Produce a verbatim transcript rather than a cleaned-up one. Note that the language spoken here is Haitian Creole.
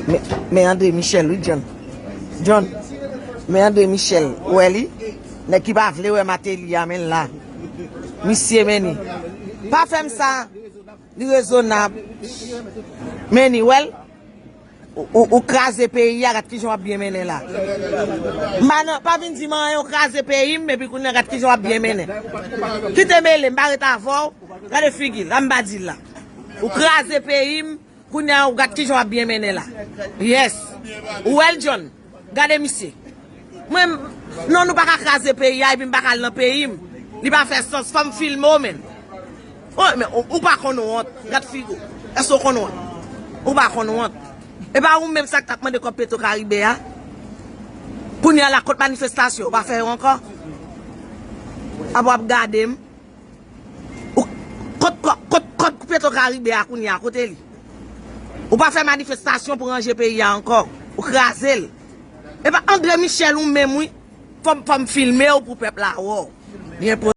Men, men André Michel, wi, John. John, men André Michel, ou wè li? Nèg ki pa vle wè Martelly a, men l la. Misye, men ni. Pa fè m sa. Li rezonab. Men ni, wè l? Ou, ou, ou kraze peyi a, gad kijan w ap byen mennen la. M pa nan, pa vin di m anyen, ou kraze peyi m, epi kounye a gad kijan w ap byen mennen. Kite mele, m pa ret avè w. Gade figi l, la m pa di l la. Ou kraze peyi m, kounye a ou gad kijan w ap byen mennen la. Yes. Ou wè l, John. Gade misye. Mwen, non, nou pa ka kraze peyi a, epi m pa ka al nan peyi m. Li pa fè sans, fò m filme w, men. Oh, men ou, ou pa konn wont. Gad figi w. Èske w konn wont? Ou pa konn wont. E pa ou menm sa k t ap mande kòb Petro Karibe a? Kounye a la, kot manifestasyon? Ou pa fè yo ankò? Ap w ap gade m. Ou, kot, kot, kot, kot Petro Karibe a kounye a, kote li? Ou pa fè manifestasyon pou ranje peyi a ankò. Ou kraze l. E pa André Michel ou menm, wi. Fò m, fò m filme w pou pèp la wè w. Li enpòtan.